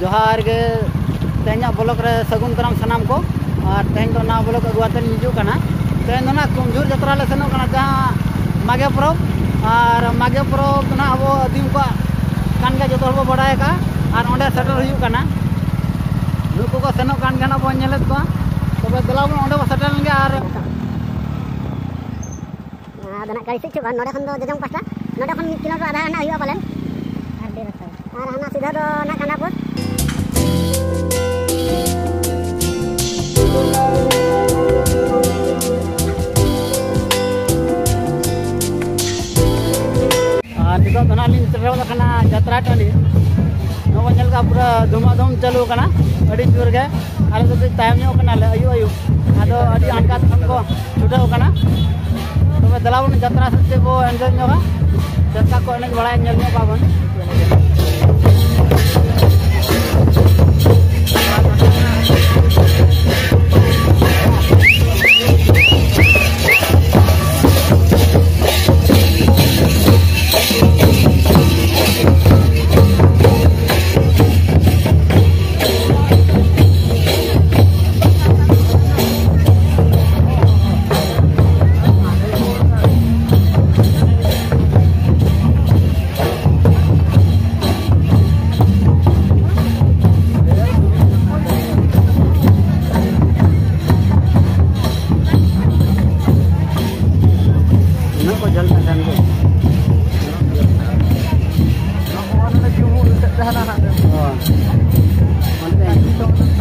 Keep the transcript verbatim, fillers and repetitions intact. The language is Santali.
ᱡᱚᱦᱟᱨ ᱜᱮ, ᱛᱮᱦᱮᱧᱟᱜ ᱵᱞᱚᱜ ᱨᱮ ᱥᱟᱹᱜᱩᱱ ᱫᱟᱨᱟᱢ ᱥᱟᱱᱟᱢ ᱠᱚ᱾ ᱟᱨ ᱛᱮᱦᱮᱧ ᱫᱚ ᱱᱟᱣᱟ ᱵᱞᱚᱜ ᱟᱹᱜᱩ ᱠᱟᱛᱮ ᱞᱤᱧ ᱦᱤᱡᱩᱜ ᱠᱟᱱᱟ᱾ ᱛᱮᱦᱮᱧ ᱫᱚ ᱱᱟᱜ ᱠᱩᱢᱡᱷᱩᱨ ᱡᱟᱛᱨᱟ ᱞᱮ ᱥᱮᱱᱚᱜ ᱠᱟᱱᱟ, ᱡᱟᱦᱟᱸ ᱢᱟᱜᱮ ᱯᱚᱨᱚᱵᱽ᱾ ᱟᱨ ᱢᱟᱜᱮ ᱯᱚᱨᱚᱵᱽ ᱫᱚ ᱱᱟᱜ ᱟᱵᱚ ᱟᱹᱫᱤᱢ ᱠᱚᱣᱟᱜ ᱠᱟᱱ ᱜᱮᱭᱟ, ᱡᱚᱛᱚ ᱦᱚᱲ ᱵᱚ ᱵᱟᱲᱟᱭ ᱟᱠᱟᱫᱼᱟ᱾ ᱟᱨ ᱚᱸᱰᱮ ᱥᱮᱴᱮᱨ ᱦᱩᱭᱩᱜ ᱠᱟᱱᱟ᱾ ᱱᱩᱠᱩ ᱠᱚ ᱥᱮᱱᱚᱜ ᱠᱟᱱ ᱜᱮᱭᱟ ᱱᱟᱜ, ᱵᱚᱱ ᱧᱮᱞᱮᱫ ᱠᱚᱣᱟ᱾ ᱛᱚᱵᱮ ᱫᱮᱞᱟ ᱵᱚᱱ ᱚᱸᱰᱮ ᱵᱚ ᱥᱮᱴᱮᱨ ᱞᱮᱱ ᱜᱮ᱾ ᱟᱨ ᱟᱫᱚ ᱱᱟᱜ ᱜᱟᱹᱲᱤ ᱥᱮᱫ ᱪᱚ ᱵᱟᱝ, ᱱᱚᱰᱮ ᱠᱷᱚᱱ ᱫᱚ ᱡᱚᱡᱚᱢ ᱯᱟᱥᱴᱟ, ᱱᱚᱰᱮ ᱠᱷᱚᱱ ᱢᱤᱫ ᱠᱤᱞᱳᱢᱤᱴᱟᱨ ᱟᱫᱷᱟ ᱜᱟᱱ ᱱᱟᱜ ᱦᱩᱭᱩᱜᱼᱟ ᱯᱟᱞᱮᱱ᱾ ᱟᱨ ᱰᱷᱮᱨ ᱨᱟᱥᱛᱟ ᱜᱮ᱾ ᱟᱨ ᱦᱟᱱᱟ ᱥᱤᱫᱷᱟᱹ ᱫᱚ ᱱᱟᱜ ᱠᱟᱱᱟᱯᱩᱨ᱾ ᱟᱨ ᱱᱤᱛᱚᱜ ᱫᱚ ᱱᱟᱜ ᱞᱤᱧ ᱥᱮᱴᱮᱨ ᱟᱠᱟᱱᱟ ᱡᱟᱛᱨᱟ ᱴᱟᱺᱰᱤ᱾ ᱱᱚᱜᱼᱚᱭ ᱧᱮᱞ ᱠᱟᱜ, ᱯᱩᱨᱟᱹ ᱫᱷᱩᱢᱟᱫᱷᱩᱢ ᱪᱟᱹᱞᱩ ᱟᱠᱟᱱᱟ ᱟᱹᱰᱤ ᱡᱳᱨ ᱜᱮ᱾ ᱟᱞᱮ ᱫᱚ ᱠᱟᱹᱡ ᱛᱟᱭᱚᱢ ᱧᱚᱜ ᱠᱟᱱᱟᱞᱮ, ᱟᱹᱭᱩᱵ ᱟᱹᱭᱩᱵ, ᱟᱫᱚ ᱟᱹᱰᱤ ᱟᱱᱠᱟᱛ ᱠᱷᱚᱱ ᱠᱚ ᱪᱷᱩᱴᱟᱹᱣ ᱠᱟᱱᱟ᱾ ᱛᱚᱵᱮ ᱫᱮᱞᱟ ᱵᱚᱱ ᱡᱟᱛᱨᱟ ᱥᱮᱫ ᱛᱮ ᱵᱚ ᱮᱱᱡᱚᱭ ᱧᱚᱜᱟ, ᱪᱮᱫ ᱞᱮᱠᱟ ᱠᱚ ᱮᱱᱮᱡ ᱵᱟᱲᱟᱭᱟ ᱧᱮᱞ ᱧᱚᱜ ᱠᱚᱣᱟ ᱵᱚᱱ᱾ ᱩᱱᱟᱹᱜ ᱠᱚ ᱡᱷᱟᱹᱞ ᱠᱟᱱ ᱠᱷᱟᱱ ᱜᱮ᱾ ᱚ᱾ ᱚᱱᱛᱮ᱾